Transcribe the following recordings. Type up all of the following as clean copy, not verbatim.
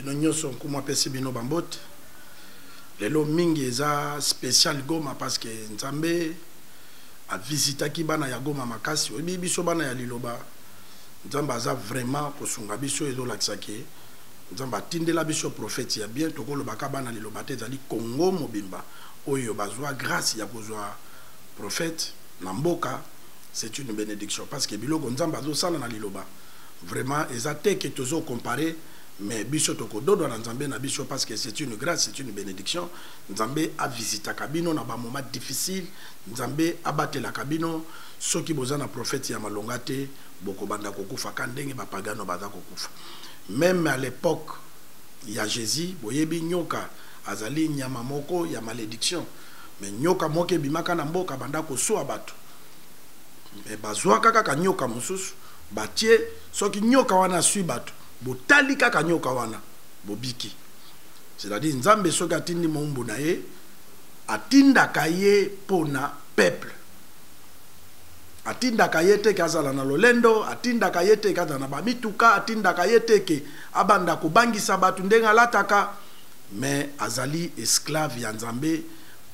Bino nyonso nkumu apesi bino bambote. Lelo mingi eza spécial Goma parce que Nzambe avisitaki bana ya Goma makasi. Oyebi biso bana ya liloba, Nzambe aza vraiment kosunga biso, ezolakisa ke Nzambe atindela biso prophète ya bien. Tokolobaka bana liloba te, ezali Congo mobimba oyo bazwa grâce ya kozwa prophète na mboka. C'est une bénédiction parce que biloko Nzambe azosala na liloba vraiment eza te ke tozo comparer, mais biso tokododwa na Nzambe na biso parce que c'est une grâce, c'est une bénédiction. Nzambe avisitaka bino na ba moment difficile, Nzambe abatelaka bino. Soki boza na prophète ya malonga te, bokobanda kokufa ka ndenge bapagano baza kokufa. Même à l'époque ya Jésus, boyebi nyoka azali nyama moko ya malédiction, mais nyoka moko ebimaka na mboka banda koswa bato, mais bazwaka kaka nyoka mosusu batie. Soki nyoka wana aswi bato, botali kaka nyoka wana, bobiki. C'est-à-dire Nzambe soki atindi mombu na ye, atindaka ye mpona peuple, atindaka ye te ke azala na lolendo, atindaka ye te ke azala na bamituka, atindaka ye te ke abanda kobangisa bato ndenge alataka, mais azali esclave ya Nzambe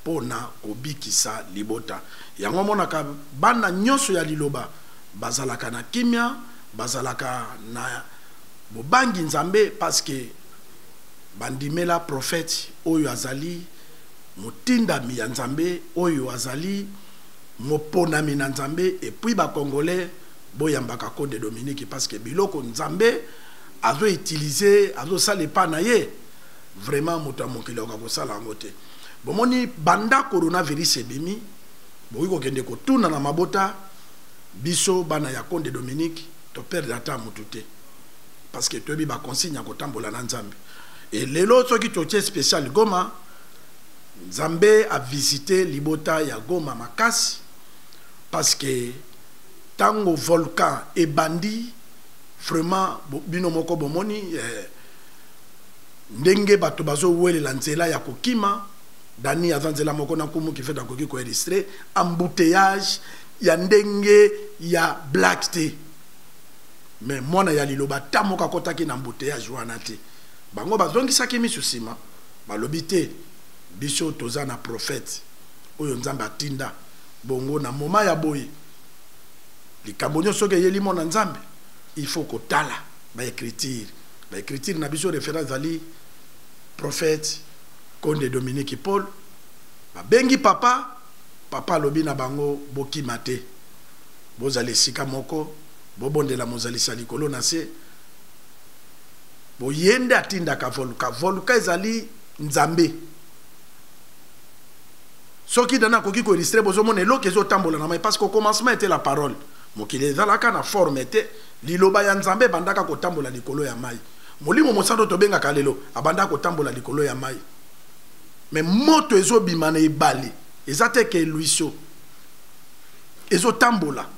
mpona kobikisa libota. Yango omonaka bana nyonso ya liloba bazalaka na kimia, bazalaka na bobangi Nzambe parce que bandimela prophète oyo azali motindami ya Nzambe, oyo azali moponami na Nzambe. Et puis bacongolais boyambaka Konde Dominique parce que biloko Nzambe azoutiliser, azosala epa na ye, vraiment moto ya mokili akoka kosala yango te. Bomoni banda coronavirus ebimi, bokoki kokende kotuna na mabota, biso bana ya Konde Dominique toperdre ata motu te parce que toyebi baconsigne ya kotambola na Nzambe. E lelo soki totie spécial Goma, Nzambe avisite libota ya Goma makasi parce que ntango volcan ebandi, vraiment bino moko bomoni ndenge bato bazowelela nzela ya kokima. Dani aza nzela moko na nkumu Kifete akoki koillustrer embouteillage ya ndenge ya black te, mais mwana ya liloba ta moko akɔtaki na embouteillage wana te. Bango bazongisaki misu nsima, balobi te, biso toza na prophète oyo Nzambe atinda. Bongo na moma ya boye, likambo nyonso soki eyeli mwana Nzambe, il faut kotala baécriture. Baécriture na biso, référence ezali prophète Konde Dominique Paul. Babengi papa, papa alobi na bango: bokima te, bozala esika moko, bobondela mozalisa likolo na se. Boye nde atindaka volcan. Volcan ezali Nzambe. Soki dana akoki koillustrer, bozomona eloko ezotambola na mai parce qu'au commencement était la parole. Mokili ezalaka na forme te, liloba ya Nzambe ebandaka kotambola likolo ya mai. Molimo Mosantu tobengaka lelo abandaka kotambola likolo ya mai. Mais moto ezobima na ebale, eza te ke ruisseau ezotambola,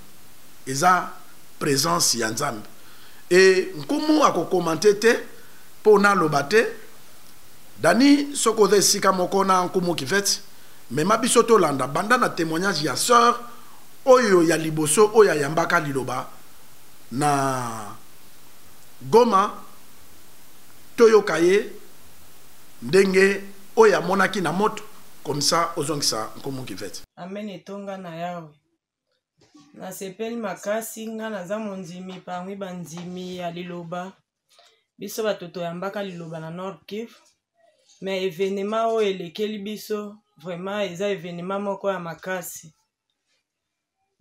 eza présence ya Nzambe. E nkumu akocommenter te mpo naloba te. Dani, soki oza esika moko na nkumu Kivete, mema biso tolanda banda na témoignage ya sœur oyo ya liboso oyo ayambaka liloba na Goma. Toyoka ye ndenge oyo amonaki na moto, comme ça ozongisa nkumu Kivete. Amen, etonga na Yawe. Nasepeli makasi. Nga naza mondimi parmi bandimi ya liloba. Biso bato toyambaka liloba na Nord Kivu, mais événement oyo elekeli biso vraiment eza événement moko ya makasi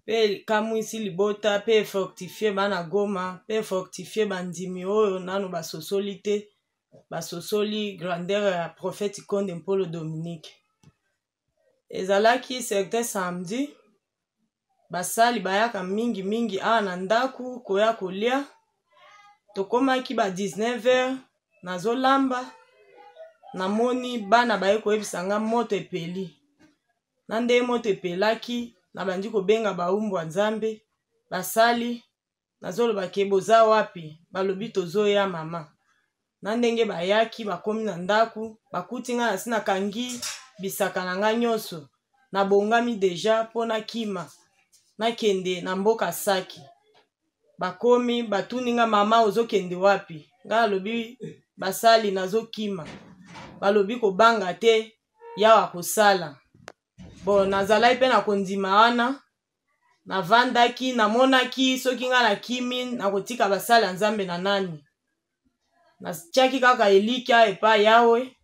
mpe ekamwisi libota mpe efortifier bana Goma mpe efortifier bandimi oyo nano basosoli te, basosoli grandeur ya prophète Konde Mpolo Dominique. Ezalaki certain samedi, basali bayaka mingimingi awa na ndako koya kolia. Tokomaki ba 19 heures, nazolamba, namoni bana baye koyebisa nga moto epeli. Na ndenge moto epelaki, nabandi kobenga baumbwa Nzambe, basali, nazoloba ke boza wapi? Balobi tozoya, mama. Na ndenge bayaki, bakomi na ndako, bakuti ngai nasi nakangi bisaka na ngai nyonso, nabongami déjà mpo nakima, nakende na mboka Saki. Bakomi, batuni nga: mama, ozokende wapi? Ngai alobi basali nazokima. Balobi kobanga te, Yawe akosala. Bon, nazalaki mpe na kondima wana. Navandaki, namonaki soki ngai nakimi, nakotika basali ya Nzambe na nani. Natiaki kaka elikya epai Yawe.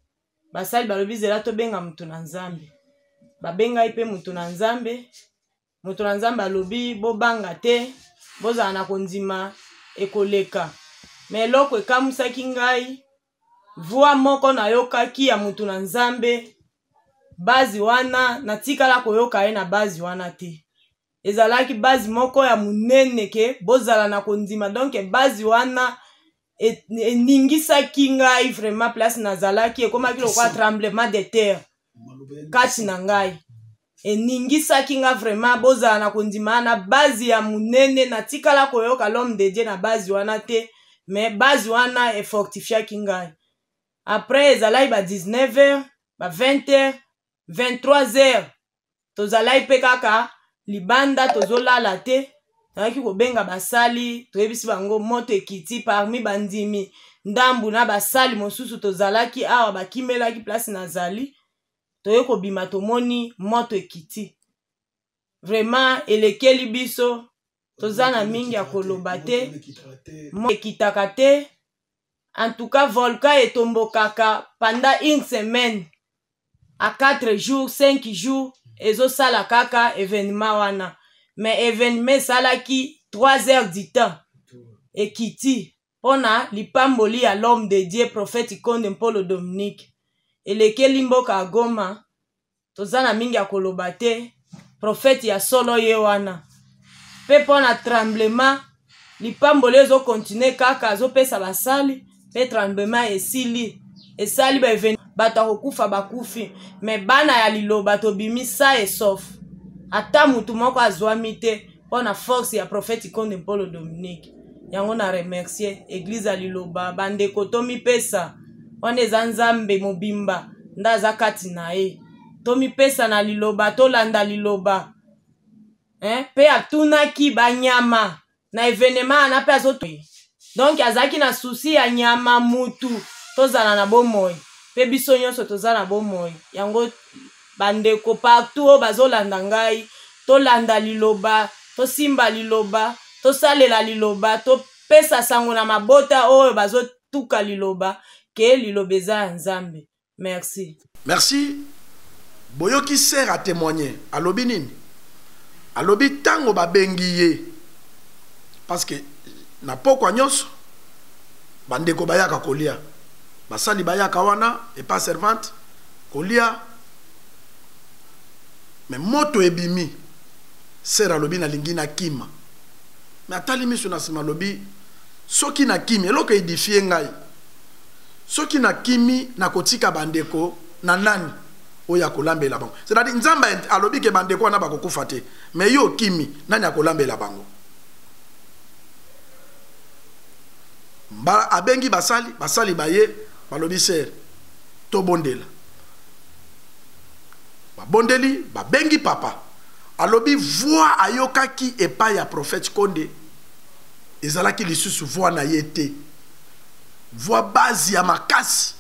Basali balobi zela tobenga moto na Nzambe. Babengai mpe moto na Nzambe. Moto na Nzambe alobi bobanga te, bozala na kondima, ekoleka. Me eloko ekamwisaki ngai, voix moko nayokaki ya moto na Nzambe, base wana natikala koyoka ye na base wana te. Ezalaki base moko ya monene ke bozala na kondima, donc base wana eningisaki ngai vraiment. Place nazalaki ekomaki lokola tremblement de terre kati na ngai, eningisaki nga vraiment. Bozala na kondima na base ya monene, natikala koyoka l'homme de Dieu na base wana te, mais base wana efortifiaki ngai. Après ezalaki ba 19h, ba 20h, 23h, tozalaki mpe kaka libanda, tozolala te. Toyaki kobenga basali, toyebisi bango moto ekiti. Parmi bandimi ndambu na basali mosusu tozalaki awa, bakimelaki place nazali. Toye kobima, tomoni moto ekiti. Vraiment elekeli biso, toza na mingi ya koloba te. Moto ekitaka te. En tout cas volcan etombokaka pendant une semaine à 4 jours, 5 jours, ezosala kaka événement wana. Mais événement esalaki 3 heures du temps, ekiti mpona lipamboli ya l'homme de Dieu prophète Konde Mpolo Dominique. Elekeli mboka ya Goma, toza na mingi ya koloba te. Prophète ya solo ye wana. Mpe mpona tremblement, lipamboli ezokontinue kaka, azopesa basali. Mpe tremblement esili, esali ba événement, bato akokufa bakufi, me bana ya liloba tobimi sa et sauf, ata mutu moko azwami te, mpona force ya prophète Konde Mpolo Dominique. Yango na remercier église ya liloba. Bandeko, tomipesa wana, eza Nzambe mobimba nde aza kati na ye. Tomipesa na liloba, tolanda liloba, eh? Mpe atunaki banyama na événement wana mpe azo, donc azalaki na souci ya nyama mutu tozala na bomoi, mpe biso nyonso toza na bomoi. Yango bandeko partout oyo bazolanda ngai, tolanda liloba, tosimba liloba, tosalela liloba, topesa sango na mabota oyo bazotuka liloba ke liloba eza ya Nzambe. Merci. Merci. Boyoki sœur a témoigné. Alobi nini? Alobi ntango babengi ye, parce que na pokwa nyonso bandeko bayaka kolia, basali bayaka wana epa servante kolia. Mais moto ebimi, sœur alobi nalingi nakima, mais atali miso na nsima, alobi soki nakimi, eloko édifie ngai, soki nakimi nakotika bandeko na nani oyo akolambela bango? C'est-à-dire Nzambe alobi ke bandeko wana bakokufa te, mais yo okimi, nani akolambela bango? Ba abengi basali, basali baye, balobi sœur tobondela. Babondeli, babengi papa. Alobi voix ayokaki epai ya prophète Konde ezalaki lisusu voix na ye te, voix base ya makasi,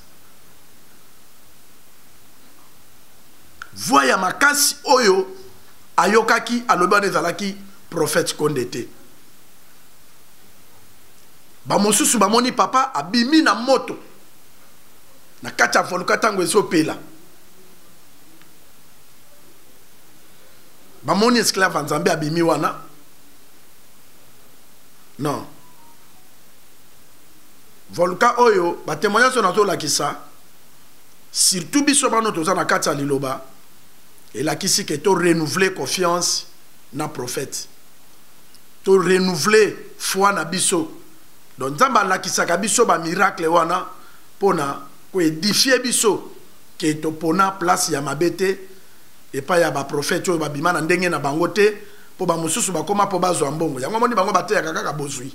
voix ya makasi oyo ayokaki, alobi wana ezalaki prophète Konde te. Bamosusu bamoni papa abimi na moto na kati ya volcan ntango ezopela, bamoni esclave ya Nzambe abimi wana. Non, volcan oyo, batémoignage oyo nazolakisa, surtout biso bano toza na kati ya liloba, elakisi ke to renouveler confiance na prophète, to renouveler foi na biso. Donc Nzambe alakisaka biso bamiracle wana mpona koédifie biso ke topona place ya mabe te epai ya baprofete oyo babima na ndenge na bango te, mpo bamosusu bakóma mpo bazwa mbongo. Yango amoni bango bateyaka kaka bozwi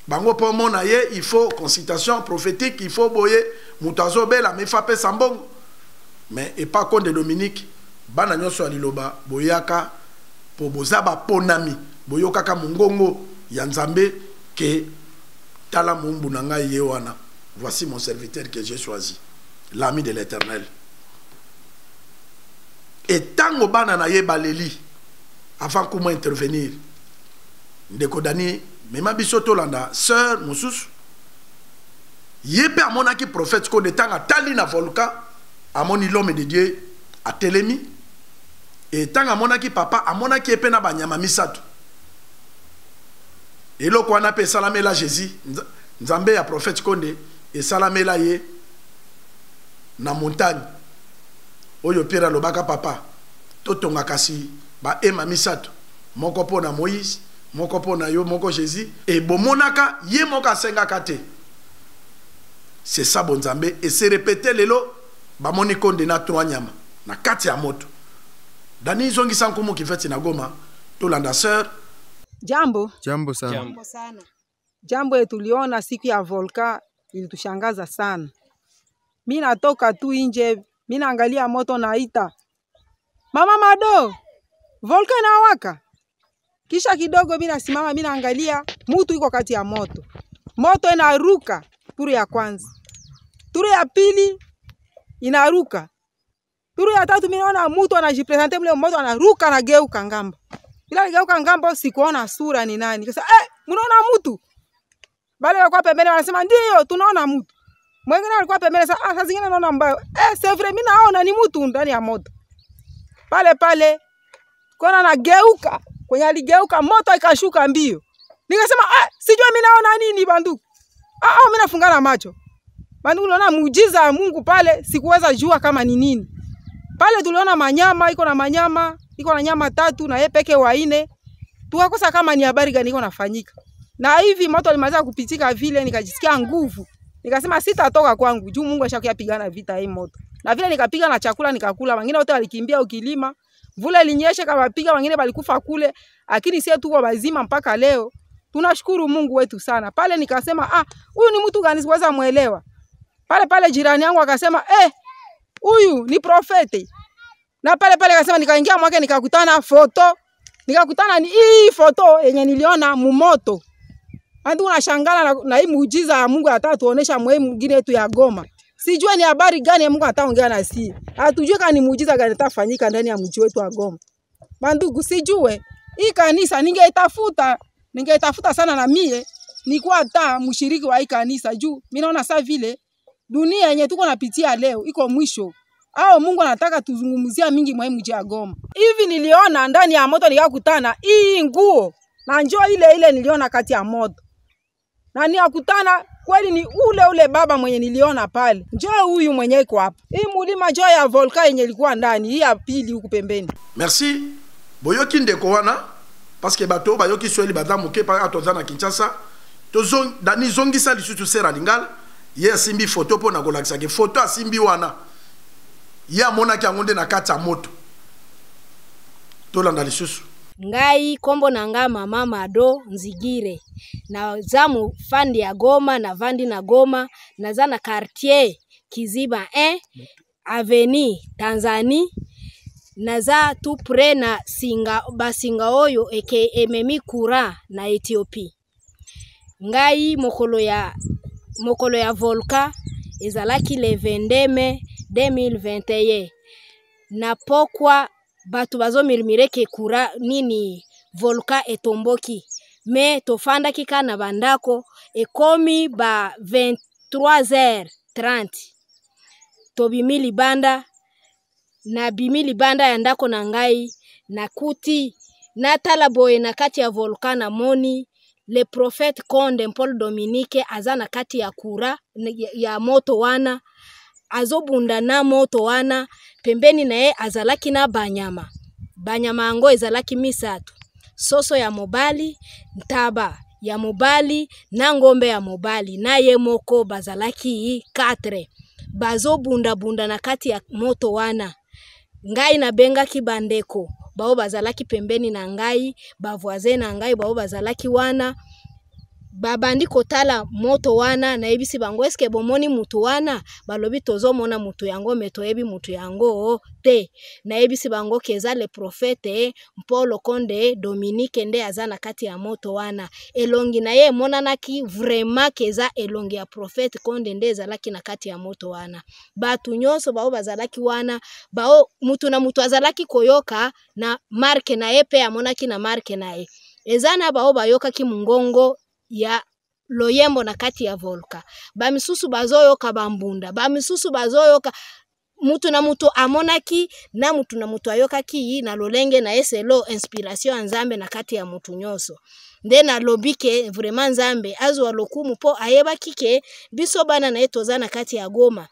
bango, mpo omona ye il faut consultation prophétique, il faut boye, moto azobela mais il faut apesa mbongo. Mais epa Konde Dominique, bana nyonso ya liloba boyaka mpo boza baponami, boyokaka mongongo ya Nzambe ke Tala moumbu na ngai ye wana. Voici mon serviteur que j'ai choisi, l'ami de l'Éternel. Et tango bana na ye baleli avant kuma intervenir, ndeko Dani mema biso tolanda sœur mosusu ye mpe amonaki prophète Konde ntango atali na volcan, amoni l'homme de Dieu atelemi. E ntango amonaki papa, amonaki ye mpe na banyama misato. Eloko wana mpe esalamela Jésus, Nzambe ya prophète Konde, esalamela ye na montagne oyo Pierre alobaka papa totonga kasi bahema misato, moko mpo na Moïse, moko mpo na yo, moko Jésus. E bomonaka ye moko asengaka te. C'est ça bonzambe et se répéter lelo bamoni Konde na trois nyama na kati ya moto. Dani zongisa nkumu kiveti na Goma, tolanda sœur. Jambo. Jambo sana. Jambo sana. Jambo yetu tuliona siku ya volka ilitushangaza sana. Mimi natoka tu nje, mimi naangalia moto naita, Mama Mado, volka inawaka. Kisha kidogo mimi nasimama, mimi naangalia mtu yuko kati ya moto. Moto inaruka turu ya kwanza. Turu ya pili inaruka. Turu ya tatu mimi naona mtu anajipresente mle moto anaruka na geuka ngambo. Bila nigeuka ngambo sikuona sura ni nani. Kasa mnaona mtu? Bale walikuwa pembeni wanasema ndio tunaona mtu. Mwingine alikuwa pembeni sasa, saa zingine naona mbaya. C'est vrai mimi naona ni mtu ndani ya moto. Pale pale kona nageuka, kwenye aligeuka moto ikashuka mbio. Nikasema sijui mimi naona nini banduku. Mimi nafungana macho. Banduku naona muujiza wa Mungu pale, sikuweza jua kama ni nini. Pale tuliona manyama, iko na manyama, iko na nyama tatu na yeye peke wa nne. Tukakosa kama ni habari gani iko nafanyika. Na hivi moto alimaliza kupitika vile nikajisikia nguvu. Nikasema sitatoka kwangu juu Mungu ashakuyapigana vita hii moto. Na vile nikapiga na chakula nikakula, wengine wote walikimbia ukilima. Mvula ilinyesha kawapiga, wengine walikufa kule, lakini sisi tuko wazima mpaka leo. Tunashukuru Mungu wetu sana. Pale nikasema huyu ni mtu gani siweza muelewa. Pale pale jirani yangu akasema huyu ni profeti. Na pale pale akasema, nikaingia mwake nikakutana foto. Nikakutana ni hii foto yenye niliona mumoto. Andu unashangala na hii muujiza ya Mungu atatuonesha mwe mwingine yetu ya Goma. Sijui ni habari gani ya Mungu ataongea na sisi. Hatujui kama ni muujiza gani atafanyika ndani ya mji wetu wa Goma. Bandugu, sijue hii kanisa ningeitafuta sana na mie nikuwa hata mshiriki wa hii kanisa juu mimi naona sasa vile dunia yenye tuko napitia leo iko mwisho. Au Mungu anataka tuzungumzia mingi mwa mji wa Goma. Hivi niliona ndani ya moto nikakutana hii nguo na njoo ile ile niliona kati ya moto. Na nikakutana kweli ni ule ule baba mwenye niliona pale. Njoo huyu mwenye iko hapa. Hii mulima njoo ya volka yenye ilikuwa ndani, hii ya pili huku pembeni. Merci. Boyoki ndeko wana parce que bato bayoki sweli badamu ke pa atoza na Kinshasa. Tozo dani zongisa lisusu sera lingala. Ye asimbi photo po na kolakisa ke photo asimbi wana. Ye amonaki yango nde na kati ya moto. Tolanda lisusu. Ngai kombo na nga mama Mado Nzigire. Na za mufandi ya Goma, na vandi na Goma, na za na quartier Kiziba 1 Avenue Tanzanie. Na za tout près na singa basinga oyo eke ememi courant na Ethiopie. Ngai mokolo ya volcan ezalaki le 22 mai 2021. Na pokwa bato bazomirmire ke kura nini volcan etomboki. Me tofandaki ka na bandako ekomi ba vingt-trois heures trente. Tobimi libanda, na bimi libanda ya ndako na ngai, nakuti natala boye na kati ya volcan namoni le prophète Konde Paul Dominique aza na kati ya kura ya moto wana, azobunda na moto wana, pembeni na ye azalaki na banyama. Banyama yango ezalaki misato: soso ya mobali, ntaba ya mobali na ngombe ya mobali, na ye moko bazalaki 4. Bazobunda bunda na kati ya moto wana. Ngai nabengaki bandeko bao bazalaki pembeni na ngai, ba voisin na ngai bao bazalaki wana, Babandi kotala moto wana, nayebisi bango eske bomoni mutu wana? Balobi tozomona mutu yango me toyebi mutu yango te. Nayebisi bango ke eza le prophète Mpolo Konde Dominique nde aza na kati ya moto wana. Elongi na ye emonanaki vraiment ke eza elongi ya prophète Konde nde ezalaki na kati ya moto wana. Bato nyonso bao bazalaki wana, bao mutu na mutu azalaki koyoka na marke na ye pe amonaki na marke na ye. Eza na bao bayokaki mungongo ya loyembo na kati ya volka, ba misusu bazoyoka bambunda, ba misusu bazoyoka mutu na mutu amonaki na mutu na mutu ayokaki na lolenge na ye selo inspiration ya Nzambe na kati ya mutu nyonso. Nde nalobi ke vraiment Nzambe azwa lokumu po ayebaki ke biso bana na ye toza na kati ya Goma,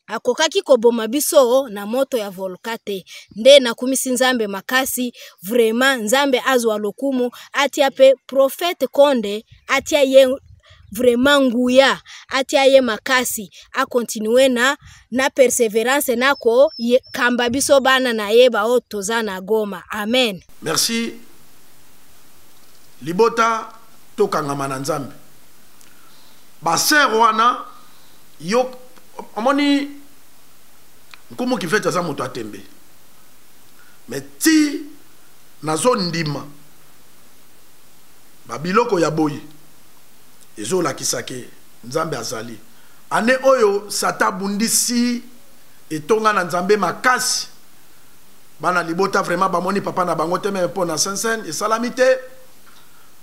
akokaki koboma biso na moto ya volka te. Nde nakumisi Nzambe makasi vraiment, Nzambe azwa lokumu, atia pe prophète Konde, atia ye vraiment nguya, atia ye makasi, a continuer na perseverance na ko ye, kamba biso bana na ye ba oyo toza na Goma. Amen. Merci. Libota tokangama na Nzambe. Ba sœur wana yo omoni nkumu Kivete aza moto atembe. Mais ti nazo ndima ba biloko ya boye ezolakisa ke Nzambe azali. Année oyo Satan abundisi etonga na Nzambe makasi. Bana libota vraiment bamoni papa na bango te, meme mpo na Saint-Saëns esalami te.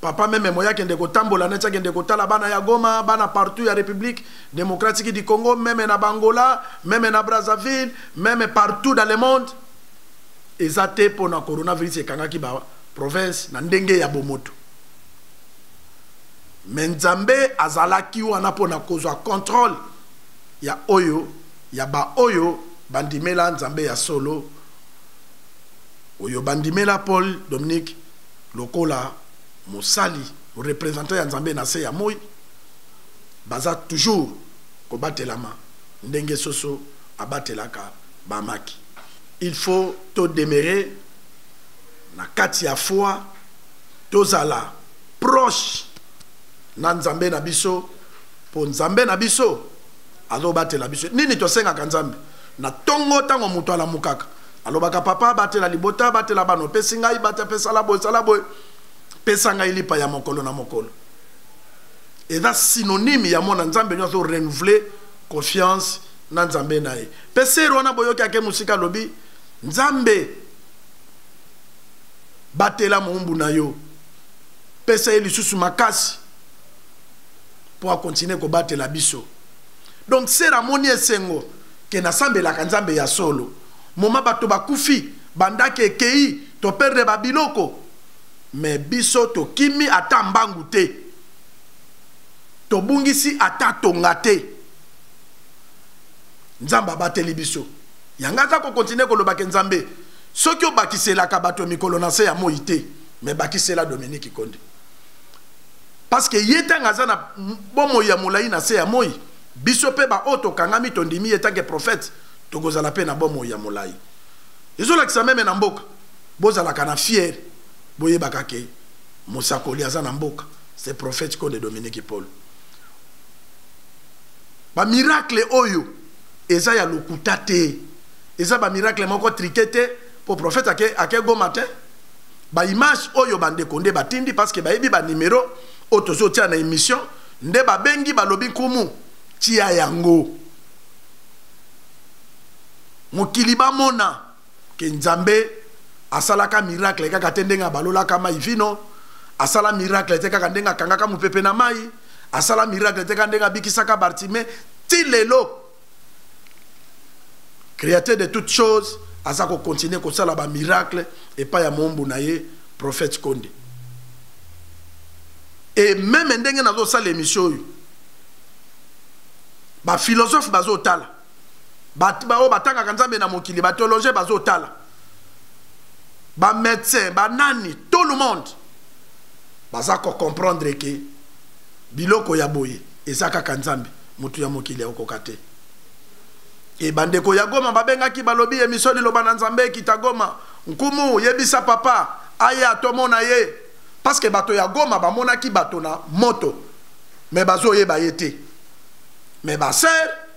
Papa meme moya akende kotambola neti akende kotala bana ya Goma, bana partout ya République démocratique du Congo, meme na Bangola, meme na Brazzaville, meme partout dans le monde. Eza te mpo na coronavirus ekangaki ba province na ndenge ya bomoto. Mais Nzambe azalaki wana mpo na kozwa contrôle ya oyo ya ba oyo bandimela Nzambe ya solo, oyo bandimela Paul Dominique lokola mosali, représentant ya Nzambe na se ya moi, baza toujours kobatelama ndenge soso abatelaka bamaki. Il faut to demeurer na kati ya foi, tozala proche na Nzambe na biso, po Nzambe na biso azobatela biso. Nini tosengaka Nzambe na tongo tango moto alamukaka, alobaka papa batela libota, batela bana, opesi ngai, bata, pesala boye, sala boye, pesa ngai lipa ya mokolo na mokolo. Eza synonyme ya mona Nzambe nyonso renouveler confiance na Nzambe na ye. Pe sero wana boyoki ake mosika alobi Nzambe batela moumbu na yo, pesa ye lisusu makasi po a continuer kobatela biso. Donc sera amoni esengo ke nasambelaka Nzambe ya solo. Moma bato bakufi, bandaki ekei, to perdre ba biloko, mais biso tokimi ata mbangu te, tobungisi ata tonga te. Nzambe abateli biso. Yanga aza ko continuer koloba ke Nzambe soki obakiselaka bato mikolo na se ya moi te, mais bakisela Dominique Konde. Parce que ye tanga aza na bomoi ya molai na se ya moi, biso pe ba oyo tokangami tondimi ye tant que prophète, tokozala pe na bomoi ya molai. Ezolakisa meme na mboka, bozalaka na fier, boyebaka ke mosakoli aza na mboka, c'est prophète Konde Dominique Paul. Ba miracle oyo eza ya lokuta te, eza ba miracle moko truqué te, po prophète ake Goma te. Ba image oyo bandeko nde batindi parce que bayebi ba numéro oyo tozotia na émission, nde babengi balobi nkumu tia yango mokili bamona ke Nzambe asalaka miracle kaka te ndenge abalolaka mai vino, asala miracle te kaka ndenge akangaka mopepe na mai, asala miracle te kaka ndenge abikisaka Bartimée. Ti lelo créateur de toutes choses aza ko continuer kosala ba miracle epai ya mombu na ye prophète Konde. Et même ndenge nazosala émission oyo, ba philosophe bazotala, ba oyo batangaka Nzambe na mokili, ba théologien bazotala, ba médecin, ba nani, tout le monde baza ko comprendre que biloko ya boye eza kaka Nzambe, mutu ya mokili akokoka te. E bandeko ya Goma babengaki balobi émission liloba na Nzambe ekita Goma, nkumu yebisa papa aya tomona ye, parce que bato ya Goma bamonaki bato na moto. Mais bazoyeba ye te. Mais ba sœur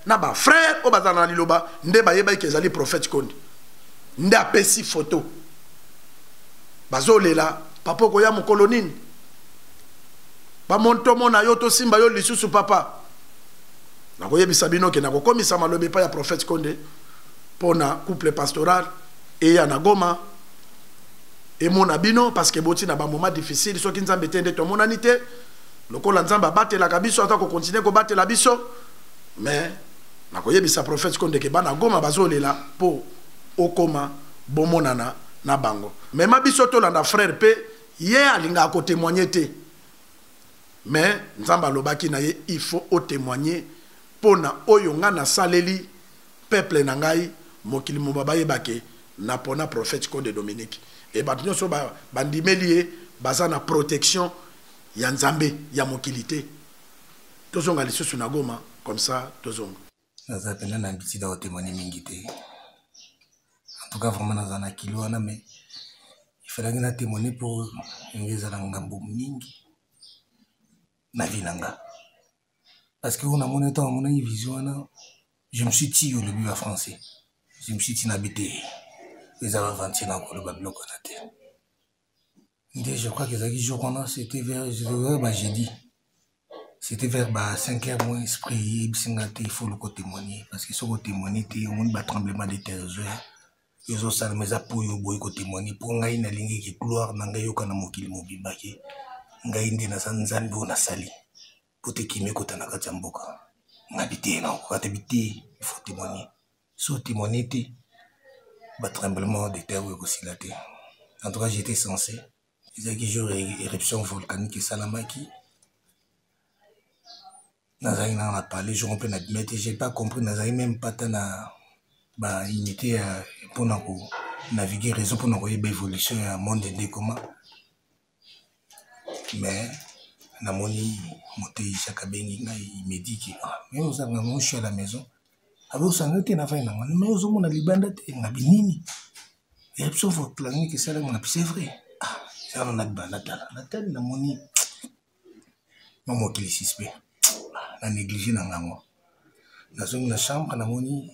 na ba frère oyo bazala na liloba nde bayebaki ke ezali prophète Konde. Nde apesi photo. Bazolela papa okoya mokolo nini? Bamontomona yo tosimba yo lisusu papa. Nakoyebisa bino ke nakokomisa maloba epai ya prophète Konde mpo na couple pastoral eya na Goma emona bino parce que boti na ba moment difficile soki Nzambe te nde tomonani te lokola Nzambe abatelaka biso ata ko continuer kobatela biso mais nakoyebisa prophète Konde ke bana Goma bazolela mpo okoma bomonana na bango. Mema biso tolanda frère pe ye alingaka ko témoigner te mais Nzambe alobaki na ye il faut o témoigner mpo na oyo nga nasaleli peuple na ngai mokili mobimba bayeba ke napona prophète Konde Dominique et bato nyonso bandimeli ye baza na protection ya Nzambe ya mokili te. Tozonga lisusu na Goma comme ça tozonga. Naza mpenza na habitude ya kotémoigne mingi te. En tout cas vraiment naza na kilo wana mais il fallait na témoigner mpo yango ezala ngambo mingi na vie na nga. Parce que oyo namoni ntango namonaki vision wana, je me suis dit olobi ba français, je me suis dit nabi te eza baventure na koloba biloko wana te. Nde je crois que ezalaki jour wana, c'était vers, je devais ba jeudi, c'était vers ba 5 heures moins esprit eyebisi nga te il faut loko témoigner parce que soki otémoigner te omoni ba tremblement de terre ezoya ezosalama eza po oyo oboyi kotémoigner mpo ngai nalingi ke gloire na ngai eyoka na mokili mobimba ke ngai nde naza Nzambe oyo nasali po te kimia ekota na kati ya mboka. Ngabi te nakokoka te bi te il faut témoigner. So témoigner te ba tremblement de terre oyo ekosila te. En tout cas j'étais censé ezalaki jour ya éruption volcanique esalamaki, nazalaki nanga na palais jour mpe nabima te, j'ai pas compris, nazalaki même pas ta na ba unité ya mpona ko naviguer réseau mpona koyeba évolution ya monde nde ekoma. Mais namoni moteyi Jacques abengi ngai, il me dit que ah, mais ozanga ngo, je suis à la maison, abosanga te na vai nanga, mais ozomona libanda te ngabi nini éruption volcanique esalami ngabi c'est vrai. Ah, eza na ba natala natali namoni ma mokili suspect na négligé na ngango. Nazongi na chambre namoni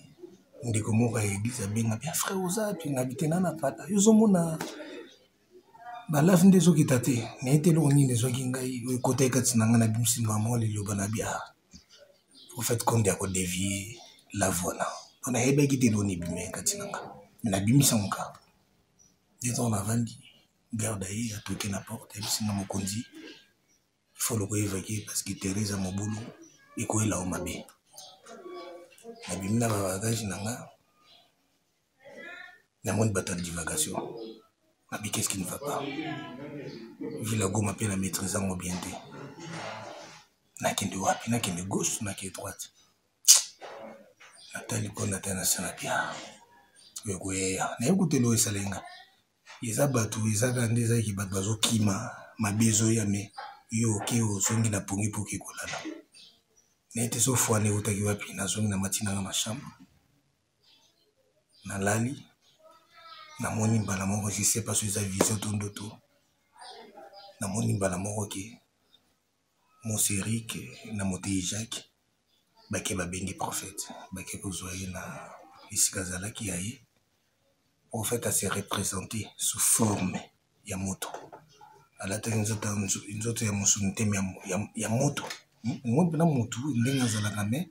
ndeko moko ya église abenga bien frère oza puis ngabi te nana pata yo ozomona balave nde ezokita te naye te eloko nini ezwaki ngai oyo ekotaki kati na ngai nabimisi mama liloba na bia prophète Konde ya kodevie lave wana mpo nayebaki te eloko nini ebimaki kati na ngai me nabimisi yango kaka nde ntango navandi garde aye atoke na porte ayebisi nga mokonzi il faut loko évacue parce que terrain eza mobulu ekoyela yo mabe. Nabimi na babagage na nga namoni bato ya divagation nabi qu'est-ce qui ne va pas ville ya Goma mpe na maîtrise yango bien te nakende wapi nakende gauche nakende droite natali mpo natali na se na bia oyo koyeya nayebi kutu eloko esali nga eza bato eza kaka nde ezalaki bato bazokima mabe ezoya me yo oke ozongi na pongi mpo oke kolala naye te so fwana eutaki wapi nazongi na mati nanga na chambre nalali namoni mbala moko je sais pas so eza vision to ndoto namoni mbala moko ke Monserik na moteyi Jacques bake babengi prophète bake kozwa ye na esika azalaki ya ye prophète ase représente sous forme ya moto alataki nzoto ya mosuni te ya moto ngo mpena motu ndenge azalaka me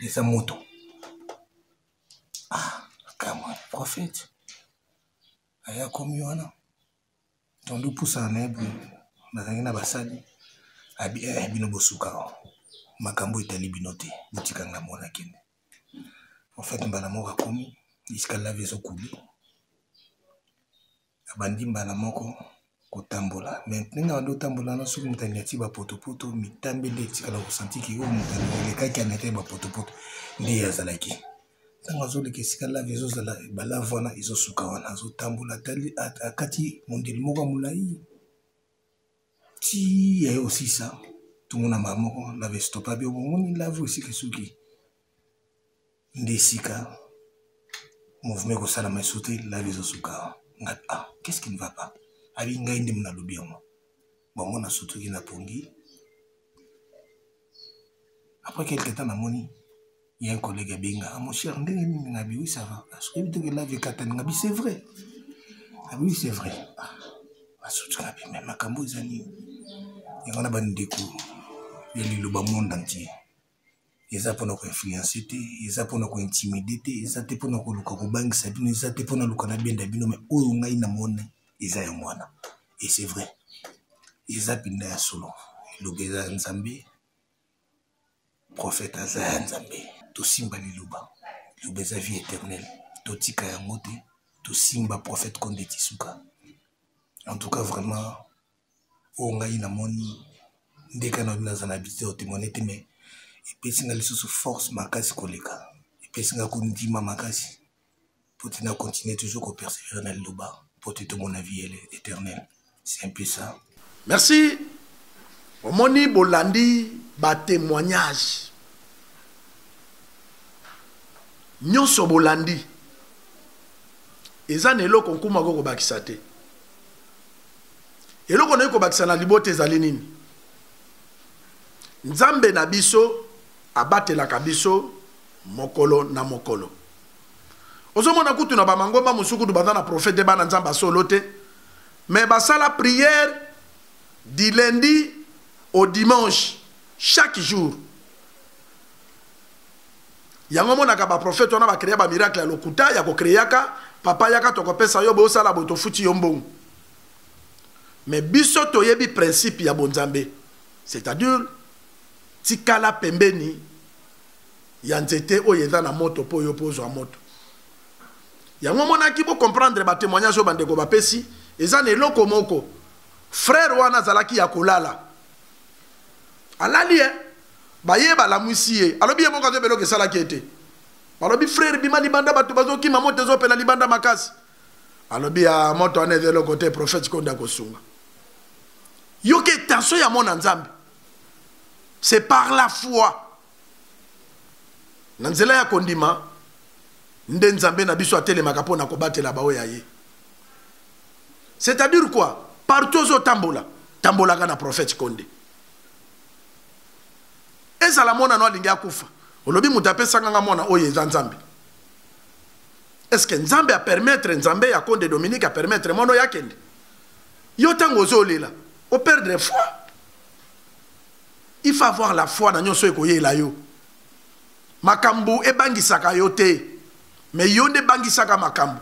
eza moto ah kamwa prophète aya komi wana tondi pusana na ye boye nazalaki na basali abi eh, bino bosuka makambo etali bino te botika nga mona kende en fait mbala moko akomi esika lave ezokuli abandi mbala moko kotambola me ndenge abandi kotambola wana soki moto anyati bapotopoto mitambe nde etikala kosanti ke oyo moto elekaki anyataki bapotopoto nde ye azalaki ntango azoleka esika lave ezozala balave wana ezosuka wana azotambola atali akati mondeli moko ya molai ti yaye osisa tomona mbala moko lave estopa bi omoni lave esika esuki nde esika mouvement ekosalama esu te lave ezosuka ngai ah qu'est-ce qui ne va pas abi ngai nde nalobi yango bango nasutuki na pongi. Après quelque temps namoni ya un collègue abenga, ah, mon cher, ndenge nini? Ngabi oui, ça va. Soki te ke lave ekatani. Ngabi c'est vrai. Ngabi oui, c'est vrai. Ah, asuti ngabi, mais makambo eza nini? Yango na bandeko ya liloba monde entier, eza mpona koinfluence te, eza mpona kointimide te, eza te mpona koluka kobangisa bino, eza te mpona luka nabenda bino, mais oyo ngai namoni eza yango wana. Et c'est vrai, eza mpenza ya solo. Eloba eza ya Nzambe, prophète aza ya Nzambe. Tosimba liloba, liloba eza vie éternelle, totika yango te. Tosimba prophète Konde Tisuka. En tout cas vraiment, oyo ngai namoni ndeka na naza na habitude ya kotémoigne te, mais epesi nga lisusu force makasi koleka, epesi nga kondima makasi po te na continuer toujours kopersévérer na liloba po te tomona vie éternelle. C'est un peu ça. Merci. Omoni, bolandi batémoignage nyonso, bolandi, eza na eloko nkuma ko kobakisa te. Eloko nayi kobakisa na libota ezali nini? Nzambe na biso abatelaka biso mokolo na mokolo. Ozomona kutu na bamangomba mosusu kutu baza na prophète, bana Nzambe asolo te, mais basala prière du lundi au dimanche, chaque jour. Yango omonaka baprophète wana bacréa bamiracle ya lokuta ya kocréaka: papa, yaka, tokopesa yo, bosala boye, tofuti yo mbongo. Mais biso toyebi principe ya bonzambe, c'est-à-dire tikala pembeni ya nzete oyo eza na moto mpo oyo mpo ozwa moto. Yango omonaki, bocomprendre batémoignage oyo bandeko bapesi, eza na eloko moko. Frère wana azalaki ya kolala, alali e baye balamwisi ye, alobi ye moko azoyeba eloko esalaki ye te. Balobi: "Frère, bima libanda, bato bazokima, moto ezopela libanda makasi." Alobi: "Ya moto wana eza eloko te, prophète Konde akosunga." Yoka tension ya mona Nzambe. C'est par la foi, na nzela ya kondima nde Nzambe na biso atelemaka mpo na kobatela baoyo ya ye. C'est-à-dire quoi? Partout ozotambola, tambolaka na prophète Konde. Ezala mwana no alingi akufa, olobi: "Moto apesanga nga mwana oyo eza Nzambe." Est ce que Nzambe apermettre, Nzambe ya Konde Dominique apermettre mwana oyo akende? Yo ntango ozolela, operdre foi. Il faut avoir la foi na nyonso ekoyela yo. Makambo ebangisaka yo te, mais yo nde ebangisaka makambo.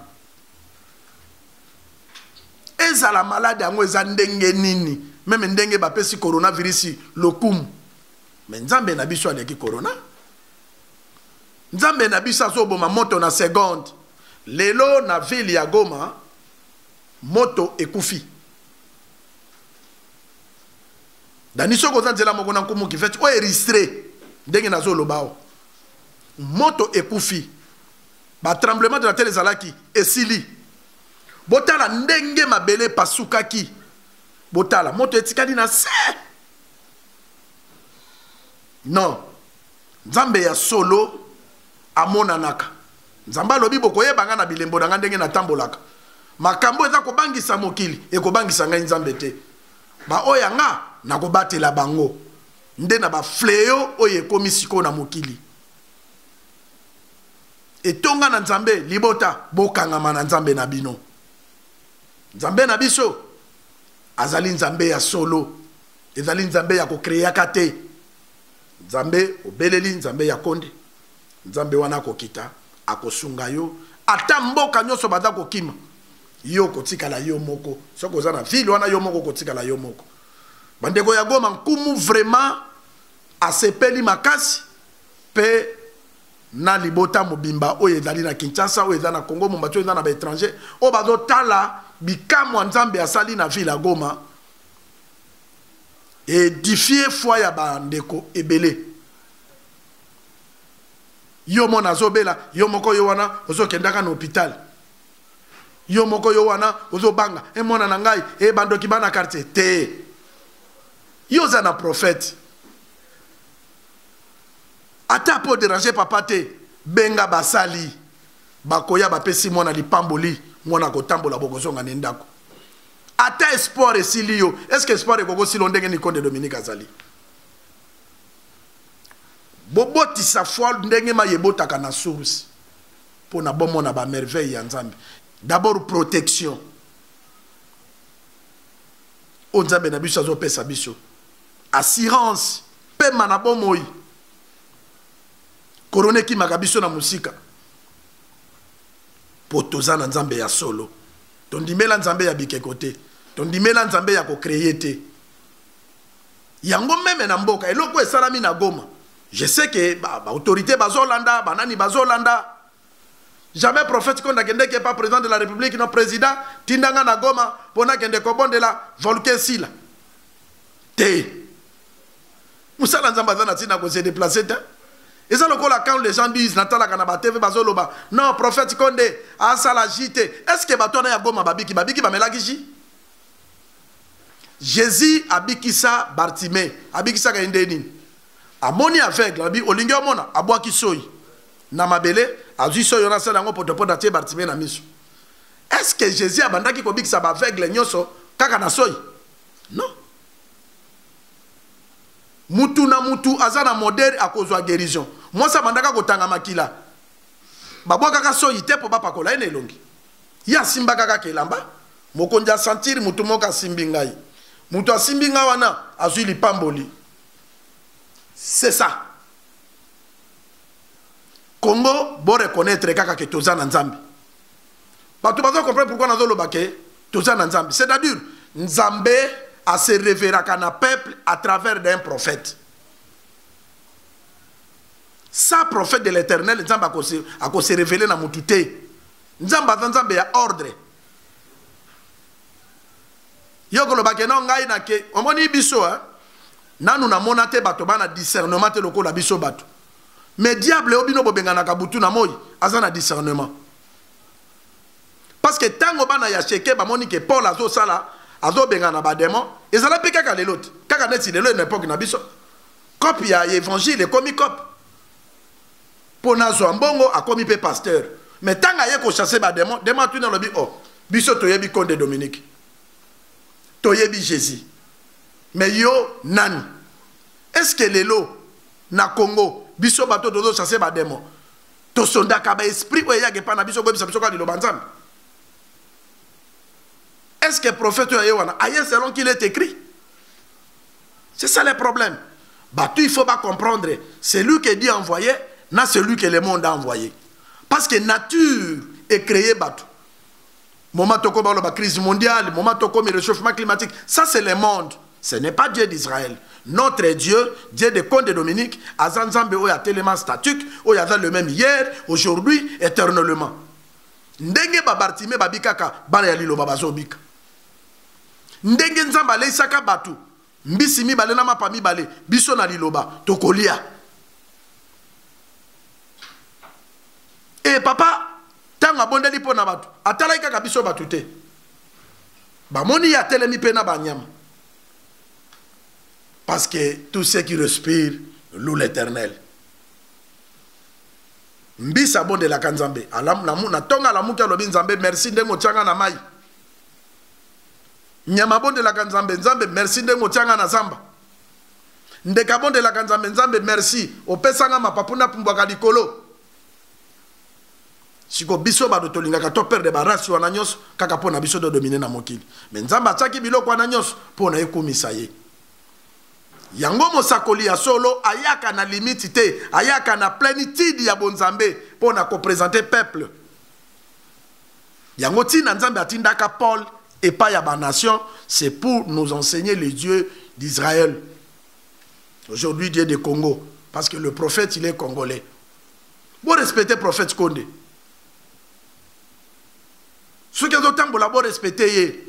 Ezala malade yango eza ndenge nini, même ndenge bapesi coronavirus lokumu, mais Nzambe na biso aleki corona. Nzambe na biso azoboma moto na seconde. Lelo na ville ya Goma, moto ekufi. Dani, soki oza nzela moko na nkumu kifeti oyo eristre ndenge nazoloba awa, moto ekufi. Batremblement de la terre ezalaki, esili. Botala ndenge mabele epasukaki, botala moto etikali na se. Non, Nzambe ya solo amonanaka. Nzambe alobi: "Bokoyeba nga na bilembo na nga ndenge natambolaka." Makambo eza kobangisa mokili, ekobangisa ngai Nzambe te. Baoyo ya nga, nakobatela bango nde na bafléau oyo ekomi sikoyo na mokili. Etonga na Nzambe, libota, bokangama na Nzambe na bino. Nzambe na biso azali Nzambe ya solo, ezali Nzambe ya kocréaka te. Nzambe obeleli, Nzambe ya Konde, Nzambe wana akokita, akosunga yo. Ata mboka nyonso baza kokima yo, kotikala yo moko. Soki oza na ville wana yo moko, kotikala yo moko. Bandeko ya Goma, nkumu vraiment asepeli makasi mpe na libota mobimba oyo ezali na Kinshasa, oyo eza na Congo mombato, oyo eza na baétranger, oyo bazotala bikamwa Nzambe asali na ville ya Goma. Édifie foi ya bandeko ebele. Yo mona azobela yo moko, yo wana ozokendaka na hôpital yo moko, yo wana ozobanga emona na ngai e bandoki bana quartier te. Yo oza na prophète, ata mpo déranger papa te, benga basali, bakoya, bapesi mwana lipamboli, mwana kotambola, bokozonga na ndako. Ata espoir esili yo, est ce que espoir ekokosila ndenge Nikonde Dominique azali? Bobotisa foi ndenge mayi ebotaka na source mpo na bomona ba merveille ya Nzambe. D'abord protection oyo Nzambe na biso azopesa biso, assurance, pema na bomoi. Corona ekimaka biso na mosika mpo toza na Nzambe ya solo. Tondimela Nzambe ya bikeko te, tondimela Nzambe ya kocreye te. Yango meme na mboka eloko esalami na Goma, je sais que ba autorité bazolanda, banani bazolanda. Jamais prophète Konde akendeki epa président de la République, non président tindanga na Goma mpo nakende kobondela volcan esila te. Mosala Nzambe aza na ntina kose déplacer te. Eza lokola quand les gens disent natalaka na ba TV bazoloba non prophète Konde asala jus te. Est-ce que bato wana ya Goma babiki, babiki bamelaki jus? Jésus abikisa Bartimée, abikisaka ye nde nini? Amoni aveugle, abi olingi omona, abwaki soyi na mabele, azwi soyi wana asala yango potopoto, atie Bartimée na miso. Est-ce que Jésus abandaki kobikisa ba aveugle nyonso kaka na soyi? Non. Mutu na mutu aza na modèle akozwa guérison. Mwasi abandaka kotanga makila, babwakaka soyi te mpo bapakola ye na elongi. Ye asimbaka kaka elamba. Mokonzi asantiri mutu moko asimbi ngai. Mutu asimbi ngai wana azwi lipamboli. C'est ça. Congo bo reconnaître kaka ke toza na Nzambe. Bato bazo comprendre pourquoi nazoloba ke toza na Nzambe. C'est-à-dire Nzambe a se révélaka na peuple à travers d'un prophète. Sa prophète de l'Éternel, Nzambe ako se révéler na mutu te. Nzambe aza Nzambe ya ordre. Yo koloba ke non ngai na ke omoni biso hein? Nanu namona te bato bana discernement te lokola biso bato. Mais diable oyo bino bobenganaka butu na moi aza na discernement. Parce que tango bana ya Sheke bamoni ke Paul azosala, azobengana ba démon, ezala pe kaka lelo te. Kaka neti lelo na époque na biso. Cop ya évangile ekomi cop. Po nazwa mbongo akomi pe pasteur. Mais tanga ye ko chasser ba démon, démon atuni alobi oh, biso toyebi Konde Dominique. Toyebi Jésus. Mais yo nani? Est-ce que lelo na Congo biso bato tozo chasser ba démon? Tosondaka ba esprit oyo eyaka epai na biso koyebisa biso kaka liloba Nzambe. Est-ce que prophète oyo aye wana aye selon qu'il est écrit? C'est ça le problème. Bato il faut ba comprendre celui que Dieu a envoyé na celui que le monde a envoyé. Parce que nature est créée bato. Moment toko ba loba crise mondiale, moment toko mi réchauffement climatique, ça c'est le monde. Ce n'est pas Dieu d'Israël. Notre Dieu, Dieu de Konde Dominique, aza Nzambe oyo atelema statique, oyo aza le même hier, aujourd'hui, éternellement. Ndenge ba Bartimée babikaka, bana ya liloba bazobika. Ndenge Nzambe aleisaka batu, mbisi mibale na mapa mibale, biso na liloba tokolia. E papa, tango abondeli mpo na bato, atalaki kaka biso bato te. Bamoni ye atelemi mpe na banyama. Parce que tout ce qui respire loue l'Éternel. Mbisa abondelaka Nzambe. Alam, na, na tonga alamuki alobi Nzambe merci ndenge otianga na mai. Nyama abondelaka Nzambe, Nzambe merci ndenge otianga na zamba. Ndeke abondelaka Nzambe, Nzambe merci opesanga mapapu napumbwaka likolo. Siko biso bato tolingaka to perdre ba race wana nyonso kaka mpo na biso to dominer na mokili. Mais Nzambe atiaki biloko wana nyonso mpo na ekumisa ye. Yango mosakoli ya solo ayaka na limite te, ayaka na plenitude ya bonzambe mpo na kopresenter peuple. Yango ntina Nzambe atindaka Paul epai ya ba nation, c'est pour nous enseigner le Dieu d'Israël. Aujourd'hui Dieu de Congo, parce que le prophète il est congolais. Bo respecter prophète Konde. Soki azotambola bo respecter ye.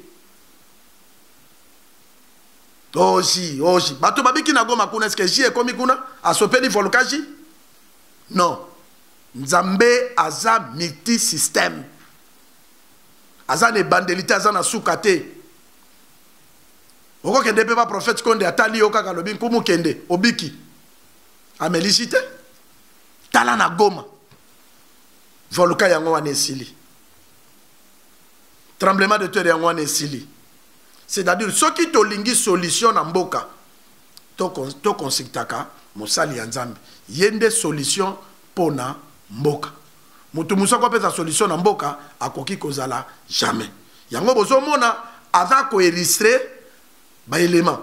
Oji, oji. Bato babiki na Goma kuna, est-ce que J ekomi kuna? Asopeli volcan J? Non. Nzambe aza multi-système. Aza na ebandeli te, aza na suka te. Okokende pe ba prophète Konde atali yo kaka alobi nkumu kende, obiki. Amelisi te. Tala na Goma. Volcan yango wana esili. Tremblement de terre yango wana esili. C'est-à-dire soki tolingi solution na mboka, to consultaka Mosali ya Nzambe. Ye nde solution pona mboka. Mutu mosusu akopesa solution na mboka akoki kozala jamais. Yango bozomona aza ko illustrer ba éléments.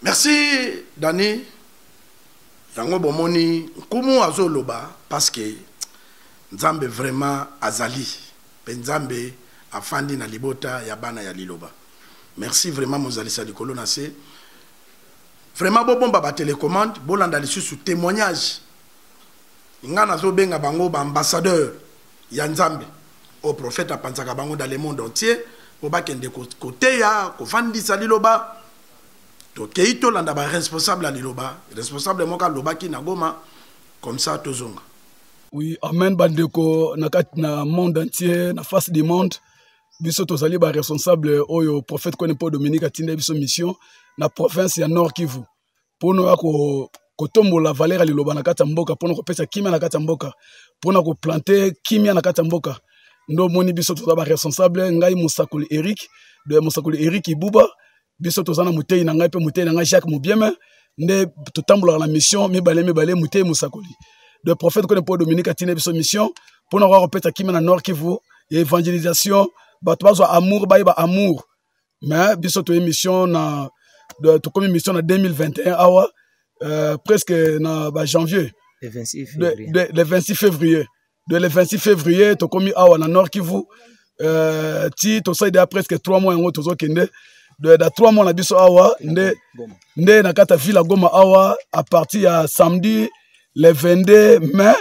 Merci Dani. Yango bomoni nkumu azoloba parce que Nzambe vraiment azali pe Nzambe afandi na libota ya bana ya liloba. Merci vraiment mozalisa likolo na se. Vraiment bobomba ba télécommande, bolanda lisusu témoignage. Nga nazobenga bango ba ambassadeur ya Nzambe. Au prophète apanzaka bango dans le monde entier po bakende koteya, kofandisa liloba. Tokei tolanda ba responsable ya liloba, responsable moko alobaki na Goma comme ça tozonga. Oui, amen bandeko na kati na monde entier, na face du monde. Biso tozali ba responsable oyo prophète Kone Paul Dominique atinda biso mission na province ya Nord Kivu. Pono ya ko kotombola valeur ya liloba na kati ya mboka, pona kopesa kimia na kati ya mboka, pona koplante kimia na kati ya mboka. Ndo moni biso toza ba responsable, ngai mosakoli Eric, de mosakoli Eric Ibuba, biso toza na motei na ngai mpe motei na ngai Jacques Mobieme, nde totambolaka na mission mibale mibale, motei mosakoli. De prophète Kone Paul Dominique atinda biso mission pona koya kopesa kimia na Nord Kivu, ya évangélisation, bato bazwa amour, bayeba amour. Mais biso toye mission na de, tokomi mission na 2021 awa, presque na ba janvier. Le 26 février. Le 26 février. De le 26 février tokomi awa na Nord Kivu, ti tosali deja presque 3 mois yango tozokende. De, da 3 mois na biso awa, nde, Goma. nde na kati ya ville ya Goma awa, à partir ya samedi le 22 mai,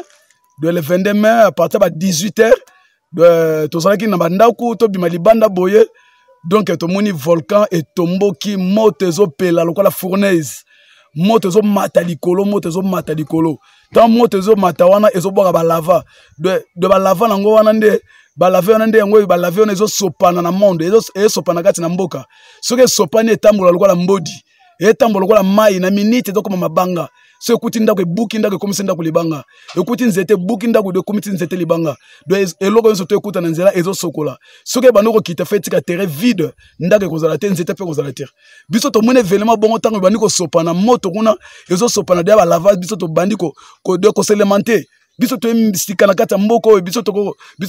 de le 22 mai à partir ya ba 18 heures, de, tozalaki na bandako, tobima libanda boye. Donc tomoni volcan etomboki, moto ezopela lokola fournaise, moto ezomata likolo, moto ezomata likolo. Tant moto ezomata wana ezobwaka ba lava. De, de ba lava nango wana nde, ba lava wana nde yango, ba lava wana ezosopana na monde, ezosopana kati na mboka. Soki esopani etambola lokola mbodi, etambola lokola mai, na minute ezokoma mabanga. Soki ekuti ndako ebuki ndako, ekomisi ndako libanga. Ekuti nzete ebuki ndako, ekomisi nzete libanga. Donc eloko nyonso to ekuta na nzela ezosokola. Soki ebandi kokita fe etika terrain vide, ndako ekozala te, nzete pe ekozala te. Biso tomoni événement bongo ntango ebandi kosopana moto kuna, ezosopana deya ba lava, biso tobandi koselementer. Biso toye sika na kati ya mboka oyo, biso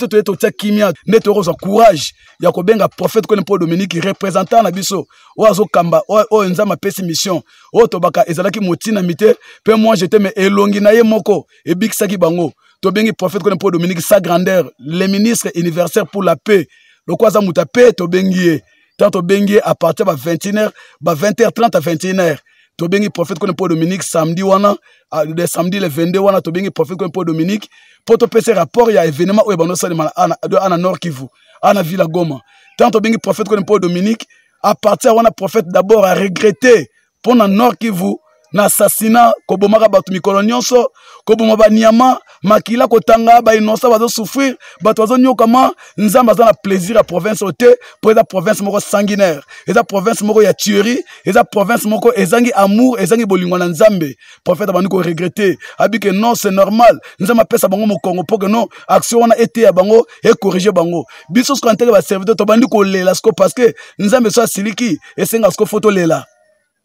toye totia kimia, nde tokozwa courage ya kobenga prophète Kone Paul Dominique, représentant na biso oyo azokamba, oyo Nzambe apesi mission, oyo tobaka ezalaki motina mite, pe moi j'étais, mais elongi na ye moko ebikisaki bango. Tobengi prophète Kone Paul Dominique, sa grandeur, le ministre universel pour la paix, lokola aza moto ya paix, tobengi ye. Tant tobengi ye à partir ba vingt et une heures, ba vingt heures trente à vingt et une heures. Tobengi prophète Kone Paul Dominique samedi wana, le samedi le 22 wana, tobengi prophète Kone Paul Dominique po topesa rapport ya événement oyo bando salema na Nord Kivu, ana ville ya Goma. Tant tobengi prophète Kone Paul Dominique, à partir wana prophète d'abord a regretté pour na Nord Kivu na assassinat, kobomaka bato mikolo nyonso, koboma ba nyama, makila kotanga, ba innocent bazo souffrir, bato bazo nyokama. Nzambe aza na plaisir ya province oyo te, po eza province moko sanguinaire, eza province moko ya tuerie, eza province moko ezangi amour, ezangi bolingo na Nzambe. Prophète abandi ko regretter, abi que non, c'est normal, Nzambe apesa bango mokongo po que non, action wana eteya bango, e corriger bango. Biso soki anteke ba serviteur, tobandi kolela siko parce que Nzambe so asiliki, esenga siko fo tolela.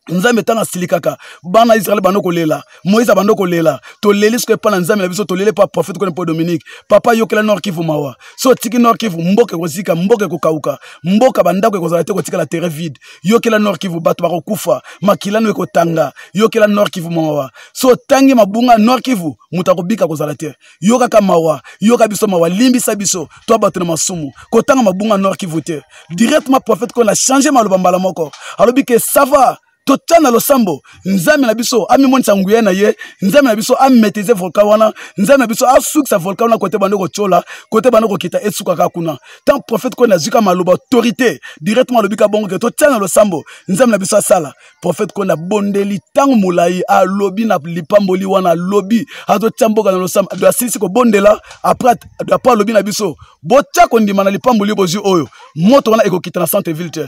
Nzambe ntango asilikaka, bana Israël bando kolela, Moïse abando kolela, toleli soki epa na Nzambe na biso, toleli epa prophète Kone Paul Dominique. Papa yokela Nord Kivu mawa. So otiki Nord Kivu, mboka ekozika, mboka ekokauka, mboka bandako ekozala te, kotikala terrain vide. Yokela Nord Kivu, bato bakokufa, makilano ekotanga. Yokela Nord Kivu mawa. So otangi mabunga Nord Kivu, moto akobika kozala te. Yokaka mawa, yoka biso mawa, limbisa biso, toi bato na masumu. Kotanga mabunga Nord Kivu te. Directement prophète Kone a changé maloba mbala moko. Alobi ke ça va, totia na losambo, Nzambe na biso amimonisa nguya na ye, Nzambe na biso amaîtriser volcan wana, Nzambe na biso asukisa volcan wana kote bando kotiola, kote bando kokita esukaka kuna. Tant prophète Kone azwika maloba autorité, directement alobi ka bongo ke totia na losambo, Nzambe na biso asala. Prophète Kone abondeli tango molai, alobi na lipamboli wana, alobi azotia mboka na losambo, ado asilisi kobondela, après alobi na biso, botia kondima na lipamboli bozwi oyo, moto wana ekokita na centre ville te,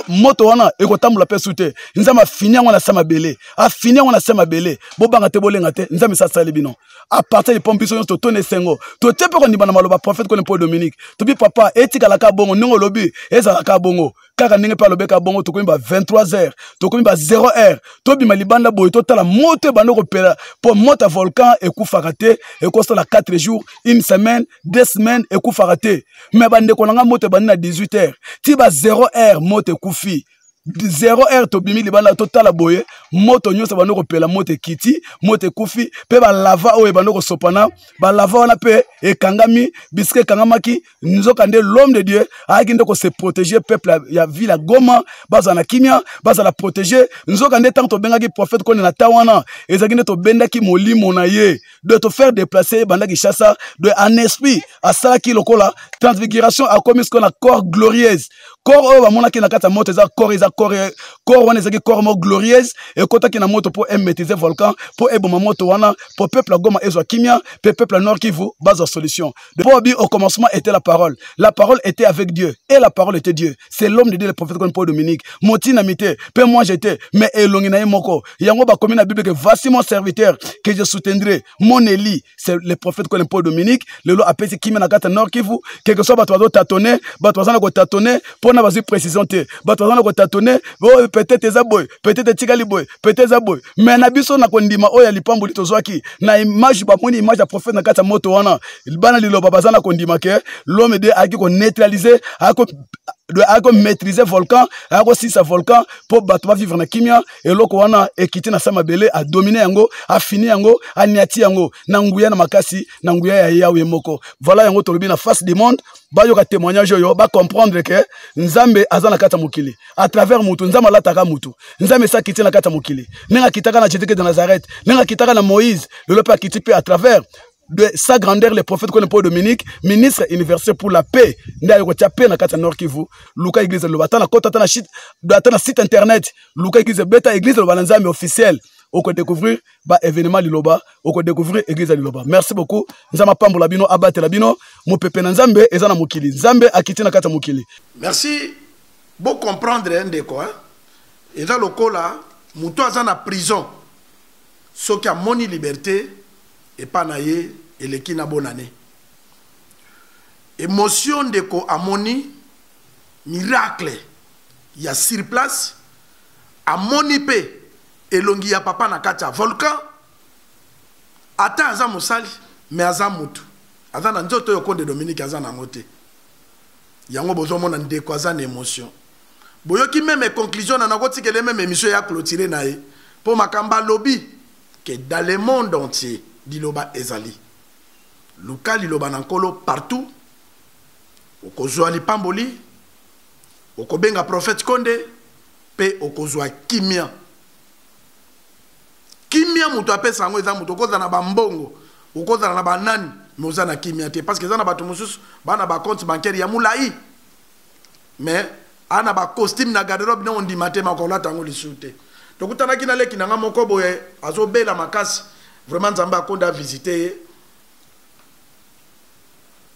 moto wana ekotambola pe su te. Nzambe Nzambe afini yango na se mabele, afini yango na se mabele. Bobanga te, bolenga te, Nzambe asali bino. À partir de pompe biso nyonso totoni esengo, totie mpe kondima na maloba prophète Kone Paul Dominique. Tobi papa etikalaka bongo ndenge olobi ezalaka bongo, kaka ndenge mpe alobeka bongo. Tokomi ba 23 heures, tokomi ba 0 heure, tobima libanda boye totala moto ebanda kopela, mpo moto ya volcan ekufaka te, ekosala 4 jours, une semaine, 2 semaines, ekufaka te. Me bandeko na nga, moto ebandi na 18 heures ti ba 0 heure, moto ekufi. 0 heure tobimi libanda totala boye, moto nyonso ebandi kopela, moto ekiti, moto ekufi. Mpe balava oyo ebandi kosopana, balava wana mpe ekangami bisika ekangamaki. Nzoka nde l'homme de Dieu ayaki nde kose protéger peuple ya ville ya Goma, bazala na kimia, bazala protéger. Nzoka nde ntango tobengaki prophète Kone na ta wana, ezalaki nde tobendaki molimo na ye de to faire déplacer banda Kinshasa de en esprit. Asalaki lokola transfiguration, akomi sikoyo na corps glorieuse. Corps oyo bamonaki na kati ya moto eza corps, eza corps, corps wana ezalaki corps moko glorieuse, ekotaki na moto mpo emaîtrise volcan, mpo eboma moto wana, mpo peuple ya Goma ezwa kimia, mpe peuple ya Nord Kivu bazwa solution. Mpo bi au commencement était la parole, la parole était avec Dieu et la parole était Dieu. C'est l'homme de Dieu, le prophète Paul Dominique. Motina mite mpe moi j'étais, mais elongi na ye moko yango bakomi na Bible que voici mon serviteur que je soutiendrai, mon Élie. C'est le prophète Paul Dominique. Lelo apesi kimia na kati ya Nord Kivu. Quelque soit bato bazotatone, bato baza na kotatone mpona bazwi précision te, bato baza na kotatone, oyo peut-être eza boye, peut-être etikali boye, peut-être eza boye. Mais na biso na kondima oyo ya lipamboli tozwaki na image, bamoni image ya prophète na kati ya moto wana, bana liloba baza na kondima ke l'homme de ayaki koneutraliser, ayaki komaîtriser volcan, ayaki kosilisa volcan mpo bato bavivre na kimia. Eloko wana ekiti na sa mabele, adomine yango, afini yango, aniati yango na nguya na makasi, na nguya ya Yawe moko. Voilà, yango tolobi na face du monde, bayoka témoignage oyo, bacomprendre ke Nzambe aza na kati ya mokili à travers mutu. Nzambe alataka mutu, Nzambe esi akiti na kati ya mokili, ndenge akitaka na Jésus de Nazareth, ndenge akitaka na Moïse, lelo mpe akiti mpe à travers de sa grandeur le prophète Kone Paul Dominique, ministre universel pour la paix, nde aye kotia paix na kati ya Nord Kivu. Luka église loba, ata na kota, ata na site, ata na site internet, luka église, beta église loba na Nzambe officiel, okodécouvrir ba événement liloba, okodécouvrir église ya liloba. Merci beaucoup. Nzambe apambola bino, abatela bino. Mopepe na Nzambe eza na mokili, Nzambe akiti na kati ya mokili. Merci. Bo comprendre ndeko, hein? Eza lokola moto aza na prison, soki amoni liberté epa na ye eleki na bonane émotion. Ndeko amoni miracle ya sur place, amoni mpe elongi ya papa na kati ya volcan. Ata aza mosali, me aza mutu, aza na nzoto oyo Konde Dominique aza nango te. Yango bozomona ndeko aza na émotion. Boyoki même conclusion na nakotikele même émission ya clôture na ye, mpo makambo alobi ke dans le monde entier liloba ezali. Luka liloba na Nkolo partout, okozwa lipamboli, okobenga prophète Konde mpe okozwa kimia. Kimia moto apesa yango eza moto. Okozala na bambongo, okozala na banani, me oza na kimia te, parce que eza na bato mosusu bana bacompte bancaire ya molai, mais ana bacostume na garde-robe ne ondima te makolata yango lisusu te. Tokutanaki na leki na nga moko boye, azobela makasi vraiment. Nzambe akonda avisite ye,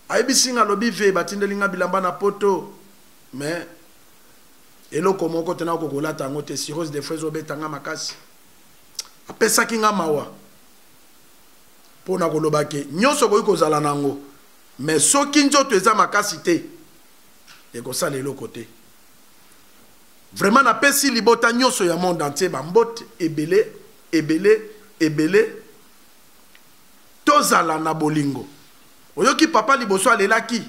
ayebisi nga, alobi: "Ve, batindeli nga bilamba na poto, mais eloko moko te nakoki kolata yango te, cirrhose de foie ezobeta nga makasi." Apesaki nga mawa mpo na koloba ke nyonso okoki kozala nango, mais soki nzoto eza makasi te, ekosala eloko te. Vraiment, napesi libota nyonso ya monde entier bambote ebele ebele ebele. Tozala na bolingo. Oyoki papa liboso alelaki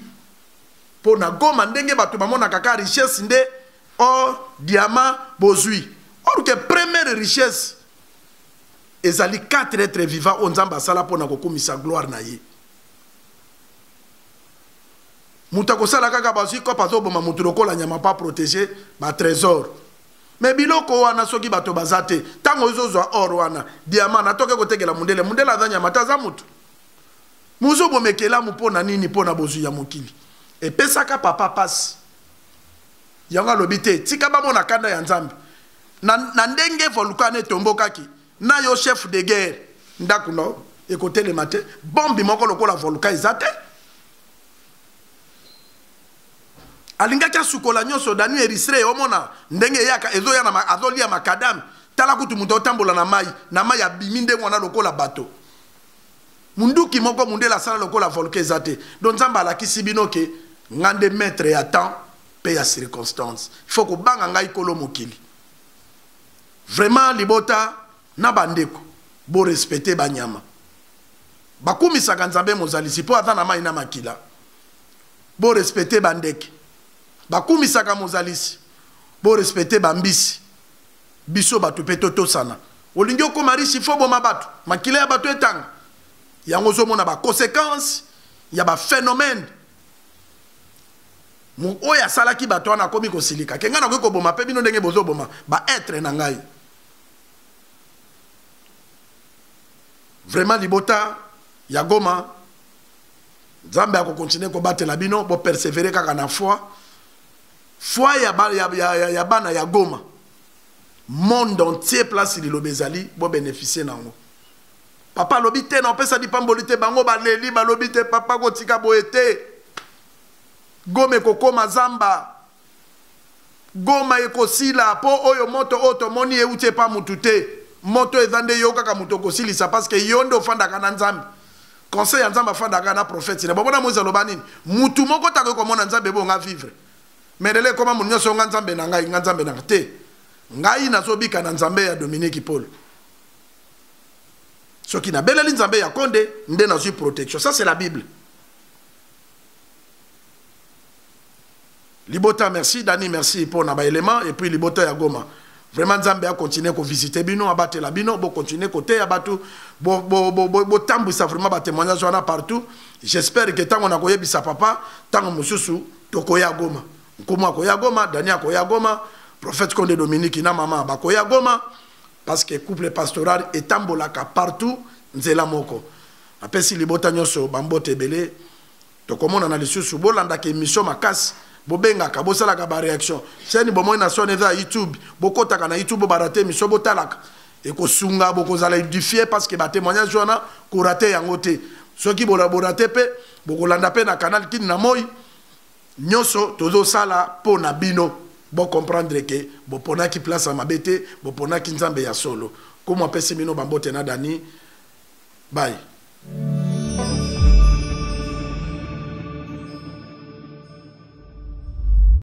mpo na Goma, ndenge bato bamonaka kaka richesse nde or, diamant, bozwi, or que première richesse ezali quatre êtres vivants oyo Nzambe asala mpo na kokumisa gloire na ye. Moto akosala kaka bazwi kope, azoboma motu lokola nyama pa protéger batrésor. Me biloko wana, soki bato baza te, ntango ozozwa or wana, diamant, natoke kotekela mundele. Mundele aza nyama te, aza motu. Mozoboma ekelamu mpo na nini? Mpo na bozwi ya mokili. Epesaka papa pasi. Yango alobi te, tika bamona kanda ya Nzambe na ndenge volcan etombokaki na yo chef de guerre, ndako no ekotelema te. Bombi moko lokola volcan eza te. Alingaki asukola nyonso Danu Eristre, omona ndenge eyaka ezoya na azolia makadame. Tala kutu moto otambola na mai, na mai abimi ndenge wana lokola bato. Munduki moko mundele asala lokola volcan eza te. Donc Nzambe alakisi bino ke nga nde maître ya temps pe ya circonstance. Il faut kobanga ngai kolo mokili. Vraiment libota na bandeko bo respecter banyama. Bakumisaka Nzambe mozalisi po aza na mai na makila. Bo respecter bandeke. Bakumisaka mozalisi. Bo respecter bambisi. Biso bato pe totosana. Olingi okoma riche, il faut boma bato. Makila ya bato etanga. Yango ozomona ba conséquences ya ba phénomènes. Oyo asalaki bato wana akomi kosilika. Ke ngai nakoki koboma pe bino ndenge bozoboma ba être na ngai. Vraiment libota ya Goma, Nzambe akokontinue kobatela bino, bo persévérer kaka na foi. Foi ya ba, ya, ya, ya, ya bana ya Goma. Monde entier place liloba ezali, bo bénéficier nango. Papa alobi te na opesa lipamboli te, bango baleli balobi te papa kotika boye te. Goma ekokoma zamba. Goma ekosila po oyo moto oyo tomoni euti epa mutu te. Moto eza nde yo kaka mutu okosilisa parce que yo nde ofandaka na Nzambe. Conseil ya Nzambe afandaka na prophète na bomona Moïse aloba nini? Mutu moko takoki komona Nzambe bonga vivre. Mais lelo ekoma mutu nyonso nga Nzambe na ngai, nga Nzambe na ngai te. Ngai nazobika na Nzambe ya Dominique Paul. Soki nabeleli Nzambe ya Konde nde nazwi protection. Ça c'est la Bible. Libota merci, Dani merci pour na ba éléments et puis Libota ya Goma. Vraiment Nzambe a continuer ko visiter bino, abatela bino, bo continuer côté ya batu, bo bo bo bo, bo tambwisa vraiment ba témoignages wana partout. J'espère que tango na koyebisa papa, tango mususu tokoya Goma. Nkumu akoya Goma, Dani akoya Goma, prophète Konde Dominique na mama bakoya Goma parce que couple pastoral etambolaka partout nzela moko. Apesi libota nyonso bambote ebele. Tokomonana lisusu, bolandaka émission makasi, bobengaka, bosalaka ba réaction. Chaîne Bomoi na Son eza YouTube, bokotaka na YouTube ba rater émission botalaka. Ekosunga bokozala édifié parce que ba témoignage wana ko rater yango te. Soki bola borate pe bokolanda pe na canal Kin na moi nyonso tozosala po na bino. Bo comprendre que boponaki place ya mabe te, boponaki Nzambe ya solo. Komo apesi bino bambote na Dani. Bye.